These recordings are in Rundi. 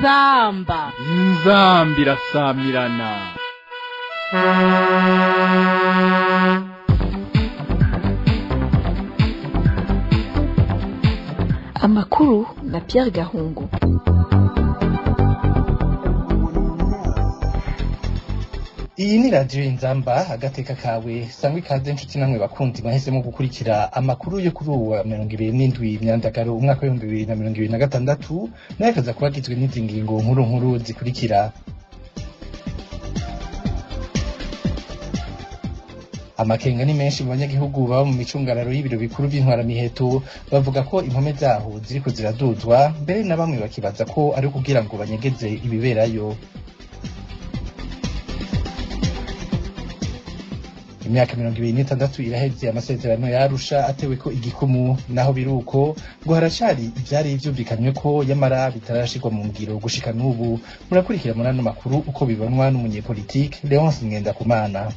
Inzamba. Inzamba irasamirana. Amakuru na Pierre Gahungu. Iyi ni radiyo Inzamba agateka kawe. Sangwa ikaze inshuti namwe bakunzi mwahisemo gukurikira amakuru yo kuri ubu wa 27 Myandagaro umwaka w'2026, nayo akaza kuba agizwe n'izi ngingo nkuru nkuru zikurikira. Amakenga ni menshi mu banyagihugu baba mu micungararo y'ibiro bikuru vy'intwaramiheto, bavuga ko impome zaho ziriko ziraduzwa, mbere na bamwe bakibaza ko ari kugira ngo banyegeze ibiberayo. Imyaka 26 iraheze amasezerano ya Arusha ateweko igikumu, naho biruko ngo haracari ivyari vyumvikanywe ko yamara bitarashirwa mu ngiro gushika n'ubu. Murakurikira muri ano makuru uko bibonwa n'umunyepolitike Leonce Ngendakumana.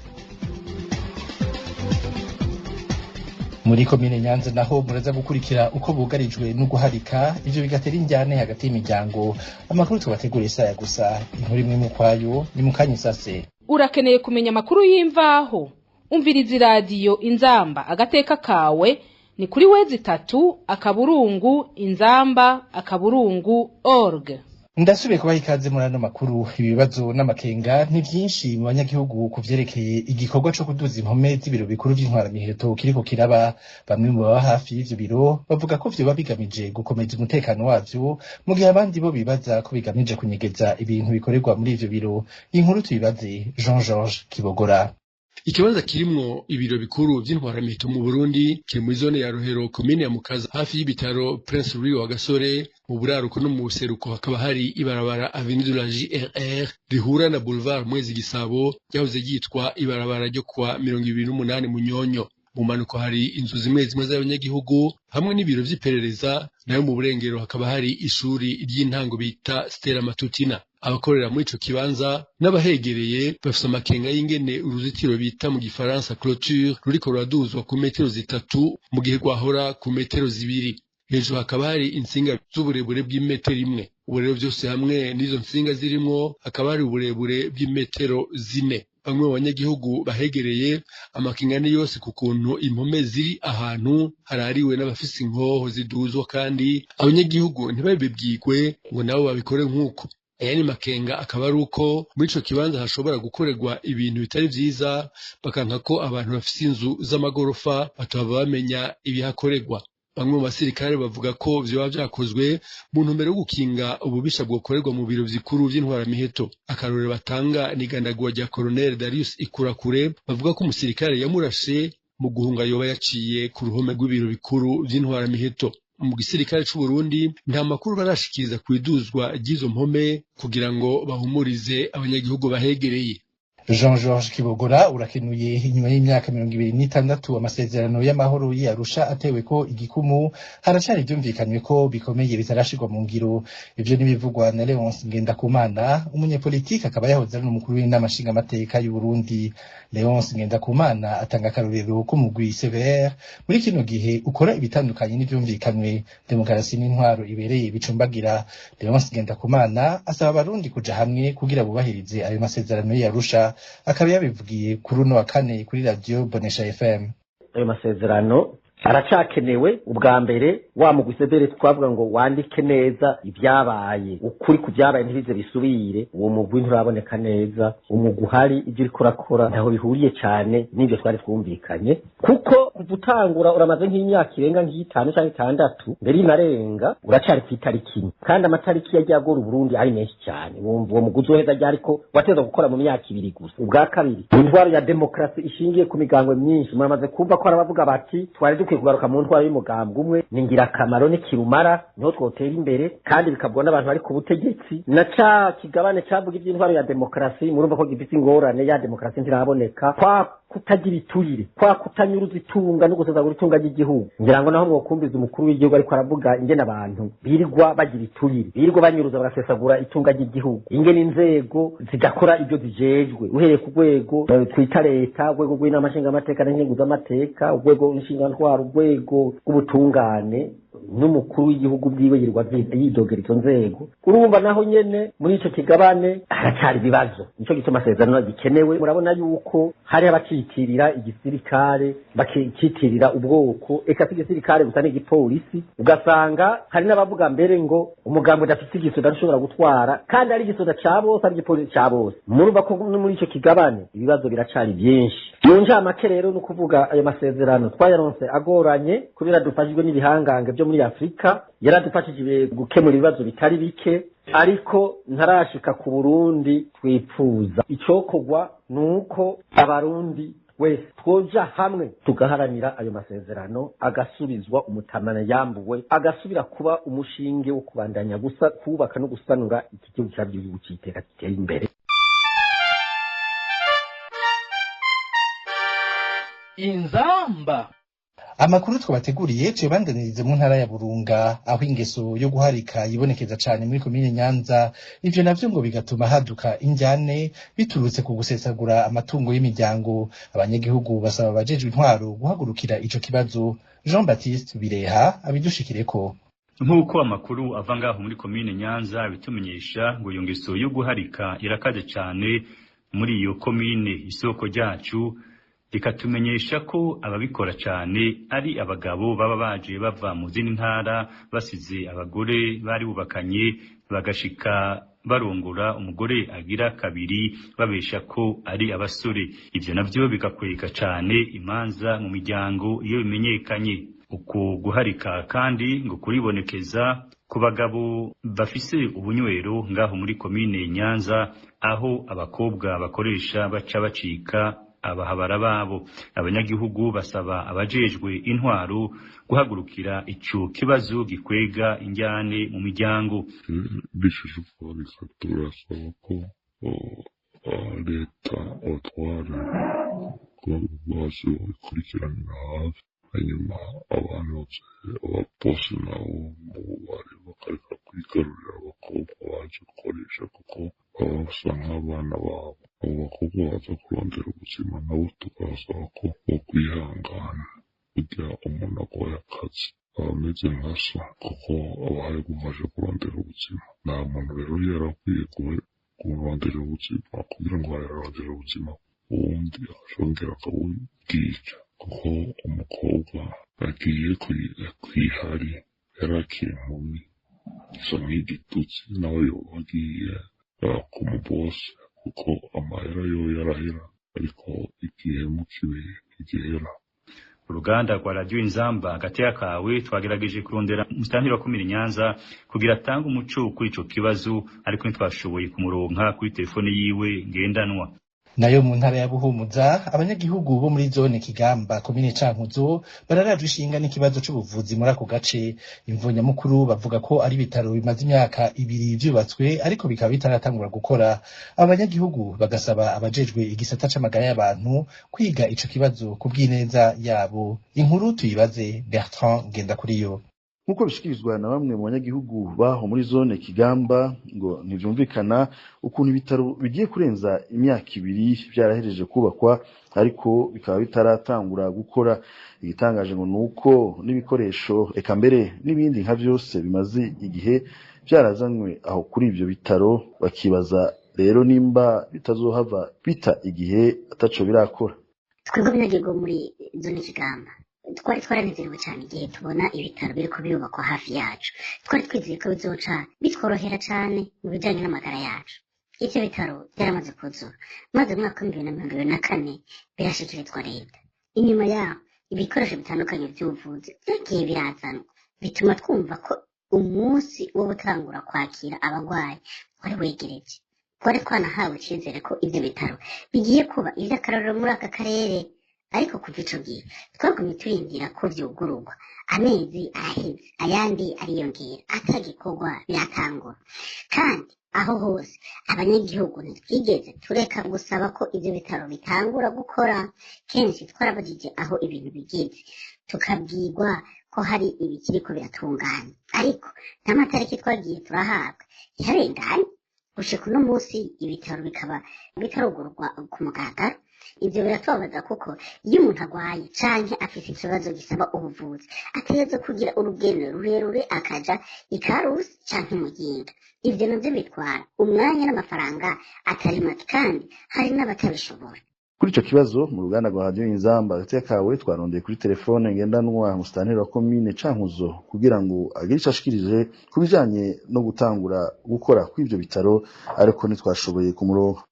Muri komine Nyanza naho muraza gukurikira uko bugarijwe no guharika, ivyo bigatera injyane hagati y'imiryango. Amakuru tubateguriye isaya gusa, inkuru imwe mukwayo ni mukanya isase. Urakeneye kumenya amakuru y'imvaho? Umviriza iradiyo Inzamba agateka kawe ni kuri www.inzamba.org. Ndasubiye kubaha ikaze muri ano makuru. Ibibazo n'amakenga ni vyinshi mu banyagihugu ku vyerekeye igikorwa co kuduza impome z'ibiro bikuru vy'intwaramiheto kiriko kiraba. Bamwe mu baba hafi y'ivyo biro bavuga ko vyoba bigamije gukomeza umutekano wavyo, mu gihe abandi bo bibaza ko bigamije kunyegeza ibintu bikorerwa muri ivyo biro. Inkuru tuyibaze Jean Georges Kibogora. Ikibanza kirimwo ibiro bikuru vy'intwaramiheto mu Burundi kiri muri zone ya Rohero, komine ya Mukaza, hafi y'ibitaro Prince Louis wa Gasore. Mu buraruko no mu buseruko hakaba hari ibarabara Avenue de la JRR rihura na Boulevard Mwezi Gisabo, ryahoze ryitwa ibarabara ryo kuwa 28 Munyonyo. Mu manuko hari inzu zimwe zimwe z'abanyagihugu hamwe n'ibiro vy'iperereza, nayo mu burengero hakaba hari ishuri ry'intango bita Stella Matutina. Abakorera muri ico kibanza n'abahegereye bafise amakenga y'ingene uruzitiro bita mu gifaransa clôture ruriko ruraduzwa ku metero 3 mu gihe rwahora ku metero 2. Hejuru hakaba hari intsinga z'uburebure bw'imetero 1. Ubu rero vyose hamwe n'izo ntsinga zirimwo hakaba hari uburebure bw'imetero 4. Bamwe mu banyagihugu bahegereye amakenga ni yose ku kuntu impome ziri ahantu harariwe n'abafise inkoho ziduzwa, kandi abanyagihugu ntibabibwirwe ngo nabo babikore nk'uko. Ayandi makenga akaba ari uko muri ico kibanza hashobora gukorerwa ibintu bitari vyiza, bakanka ko abantu bafise inzu z'amagorofa bataba bamenya ibihakorerwa. Bamwe mu basirikare bavuga ko vyoba vyakozwe mu ntumbero yo gukinga ububisha bwokorerwa mu biro bikuru vy'intwaramiheto. Akarorero batanga ni igandagurwa rya Colonel Darius Ikurakure, bavuga ko umusirikare yamurashe mu guhunga yoba yaciye ku ruhome rw'ibiro bikuru vy'intwaramiheto. Mu gisirikare c'u Burundi nta makuru barashikiriza kwiduzwa ry'izo mpome kugira ngo bahumurize abanyagihugu bahegereye. Jean Georges Kibogora urakenuye. Inyuma y'imyaka 26 amasezerano y'amahoro y'Arusha atewe ko igikumu, haracari ivyumvikanywe ko bikomeye bitarashirwa mu ngiro. Ivyo n'ibivugwa na Leonce Ngendakumana, umunyepolitike akaba yahoze ari n'umukuru w'inama nshingamateka y'u Burundi. Leonce Ngendakumana atanga akarorero k'umugwi CVR muri kino gihe ukora ibitandukanye n'ivyumvikanywe, demokarasi n'intwaro ibereye bicumbagira. Leonce Ngendakumana asaba abarundi kuja hamwe kugira bubahirize ayo masezerano y'Arusha, akaba yabivugiye kuri uno wa kane kuri radio Bonesha FM. Ayo masezerano aracakenewe. Ubwa mbere wa mugwi CVR twavuga ngo wandike neza ibyabaye, ukuri ku byabaye ntibize bisubire. Uwo mugwi nturaboneka neza, umugwi uhari ibyo uriko urakora ntaho bihuriye cyane n'ibyo twari twumvikanye, kuko kuva utangura uramaze nk'imyaka irenga nk'itanu cyangwa 6 mbere inarenga, uracari ku itariki imwe, kandi amatariki yagiye agora Uburundi ari menshi cyane. Wumva uwo mugwi uzoheza ryari ko wateza gukora mu myaka 2 gusa? Ubwa kabiri, intwaro ya demokarasi ishingiye ku migangwe myinshi, muramaze kumva ko hari abavuga bati twari dukwiye kugaruka mu ntwaro y'umugambwe umwe, ni ngirakamaro n'ikirumara, niho twotera imbere, kandi bikabwa n'abantu bari ku butegetsi. Na ca kigabane cavuga iby'intwaro ya demokarasi murumva ko gifite ingorane, ya demokarasi ntiraboneka, kwa kutagira iturire, kwa kutanyuruza itunga no gusesagura itunga ry'igihugu. Ngira ngo naho mwokumviza umukuru w'igihugu ariko aravuga ingene abantu birirwa bagira iturire, birirwa banyuruza bagasesagura itunga ry'igihugu, ingene inzego zidakora ibyo zijejwe, uhereye ku rwego twita leta, urwego rw'inama nshingamateka n'inkenguzamateka, urwego nshingamatwaro, urwego rw'ubutungane. N'umukuru w'igihugu bwiwe yirirwa yidogera izo nzego. Urumva naho nyene muri ico kigabane haracyari ibibazo, nico gituma amasezerano gikenewe. Murabona yuko hari abacitirira igisirikare, bakitirira ubwoko, eka si igisirikare gusa n'igipolisi. Ugasanga hari n'abavuga mbere ngo umugambo udafite igisoda ntushobora gutwara, kandi ari igisoda ca bose, ari igipolisi ca bose. Murumva ko no muri ico kigabane ibibazo biracari byinshi. Mu ncamake rero ni ukuvuga ayo masezerano twayaronse agoranye kubera dufashijwe n'ibihangange byo muri Afurika, yaradufashije gukemura ibibazo bitari bike, ariko ntarashika ku Burundi twipfuza. Icokorwa ni uko Abarundi wese twoja hamwe tugaharanira ayo masezerano agasubizwa umutamana yambuwe, agasubira kuba umushinge wo kubandanya gusa kubaka no gusanura iki gihugu cyacu, igihugu cyiteka gitera imbere. Inzamba. Amakuru twabateguriye tuyabandanirize mu ntara ya Burunga, aho ingeso yo guharika yibonekeza cane muri komine Nyanza. Ivyo navyo ngo bigatuma haduka injyane biturutse ku gusesagura amatungo y'imiryango. Abanyagihugu basaba abajejwe intwaro guhagurukira ico kibazo. Jean Baptiste Bireha abidushikireko. Nk'uko amakuru ava ngaho muri komine Nyanza bitumenyesha, ngo iyo ngeso yo guharika irakaze cane muri iyo komine. Isoko ryacu rikatumenyesha ko ababikora cane ari abagabo baba baje bava mu zindi ntara, basize abagore bari bubakanye, bagashika barongora umugore agira kabiri babesha ko ari abasore. Ivyo navyo bigakwega cane imanza mu miryango iyo bimenyekanye. Uko guharika kandi ngo kuribonekeza ku bagabo bafise ubunywero ngaho muri komine Nyanza, aho abakobwa bakoresha baca bacika abahabara babo. Abanyagihugu basaba abajejwe intwaro guhagurukira ico kibazo gikwega injyane mu miryango. Bishije guharika, turasaba ko leta, abatwara bazi babikurikiranira hafi, hanyuma abantu ababosi nabo mu bubari bakareka kwigarurira abakobwa baje gukoresha, kuko baba basa nk'abana babo. Abo bakobwa baza kurondera ubuzima nabo tukabasaba ko bokwihangana. Burya umuntu agoye akazi aba ameze nka so, kuko aba ari gufasha kurondera ubuzima. Nta muntu rero yarakwiye kurondera ubuzima kugira ngo ararondere ubuzima uwundi ashongera akabubwica, kuko umukobwa agiye kwihari yarakiri inkumi isa nk'igitutsi, nawe yoba agiye ku mubosi, kuko amahera yo yarahera ariko igihemu kibi ntigihera. Uruganda rwa Radio Inzamba Agateka Kawe twagerageje kurondera musitanteri wa komine Nyanza kugira atange umuco kuri ico kibazo, ariko ntitwashoboye kumuronka kuri telefone yiwe ngendanwa. Nayo mu ntara ya Buhumuza, abanyagihugu bo muri zone Kigamba, komine Cankuzo, bararajwe ishinga n'ikibazo c'ubuvuzi muri ako gace. Imvo nyamukuru bavuga ko ari ibitaro bimaze imyaka 2 vyubatswe ariko bikaba bitaratangura gukora. Abanyagihugu bagasaba abajejwe igisata c'amagara y'abantu kwiga ico kibazo ku bw'ineza yabo. Inkuru tuyibaze Bertrand Ngendakuriyo. Nk'uko bishikirizwa na bamwe mu banyagihugu baho muri zone Kigamba, ngo ntivyumvikana ukuntu ibitaro bigiye kurenza imyaka 2 byarahereje kubakwa ariko bikaba bitaratangura gukora. Igitangaje ngo nuko n'ibikoresho eka mbere n'ibindi nka vyose bimaze igihe byarazanywe aho kuri ivyo bitaro, bakibaza rero nimba bitazohava bita igihe ataco birakora. Twebwe abanyagihugu muri zone Kigamba twari twaranezerewe cyane igihe tubona ibitaro biriko birubakwa hafi yacu. Twari twizeye ko bizoca bitworohera cyane mu bijanye n'amagara yacu. Ivyo bitaro byaramaze kuzura, maze mu mwaka w'2024 birashikirizwa leta. Inyuma yaho ibikoresho bitandukanye vy'ubuvuzi vyagiye birazanwa, bituma twumva ko umunsi wo gutangura kwakira abagwayi wari wegereje. Twari twanahawe icizere ko ivyo bitaro bigiye kuba ivy'akarorero muri aka karere, ariko kuva ico gihe twagumye turindira ko vyugururwa. Amezi araheze, ayandi ariyongera, atagikorwa biratangura. Kandi aho hose abanyagihugu ntitwigeze tureka gusaba ko ivyo bitaro bitangura gukora. Kenshi twarabajije aho ibintu bigeze, tukabwirwa ko hari ibikiriko biratungana, ariko n'amatariki twagiye turahabwa yarenganye. Gushika uno munsi ibitaro bikaba bitarugururwa ku mugaragaro. Ivyo biratubabaza kuko iyo umuntu agwaye canke afise ikibazo gisaba ubuvuzi, ategerezwa kugira urugendo rurerure akaja Ikarusi canke Muyinga. Ivyo navyo bitwara umwanya n'amafaranga atari make, kandi hari n'abatabishobora. Kuri ico kibazo, mu ruganda rwa Radio Inzamba agateka kawe, twarondeye kuri telefone ngendanwa musitanteri wa komine Cankuzo kugira ngo agire ico ashikirije ku bijanye no gutangura gukora kw'ivyo bitaro, ariko ntitwashoboye kumuronka.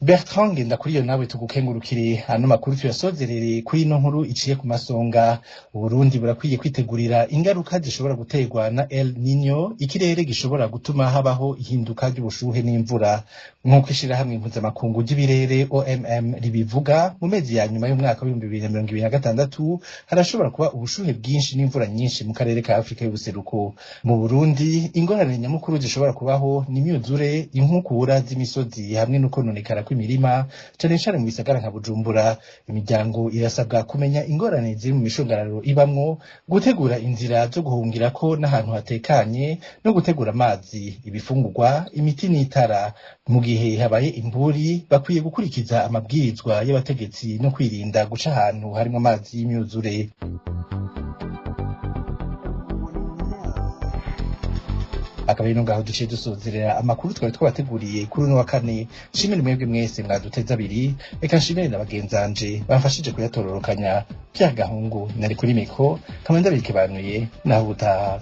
Bertrand Ngendakuriyo, nawe tugukengurukire. Ano makuru tuyasozerere kuri ino nkuru iciye ku masonga. Uburundi burakwiye kwitegurira ingaruka zishobora guterwa na El Nino, ikirere gishobora gutuma habaho ihinduka ry'ubushuhe n'imvura. Nk'uko ishirahamwe mpuzamakungu ry'ibirere OMM ribivuga, mu mezi ya nyuma y'umwaka w'2026 harashobora kuba ubushuhe bwinshi n'imvura nyinshi mu karere ka Afrika y'ubuseruko. Mu Burundi, ingorane nyamukuru zishobora kubaho ni imyuzure, inkukura z'imisozi hamwe n'ukononekara kw'imirima, cane cane mu bisagara nka Bujumbura. Imiryango irasabwa kumenya ingorane ziri mu mishungararo ibamwo, gutegura inzira zo guhungirako n'ahantu hatekanye, no gutegura amazi, ibifungurwa, imiti n'itara. Mu gihe habaye imburi, bakwiye gukurikiza amabwirizwa y'abategetsi no kwirinda guca ahantu harimwo amazi y'imyuzure. Akaba ari ngaho duciye dusozerera amakuru twari twabateguriye kuri uno wa kane. Nshimire mwebwe mwese mwaduteze abiri, reka nshimire na bagenzanje bamfashije kuyatororokanya. Pierre Gahungu nari kuri micro, nkaba ndabikebanuye naho ubutaha.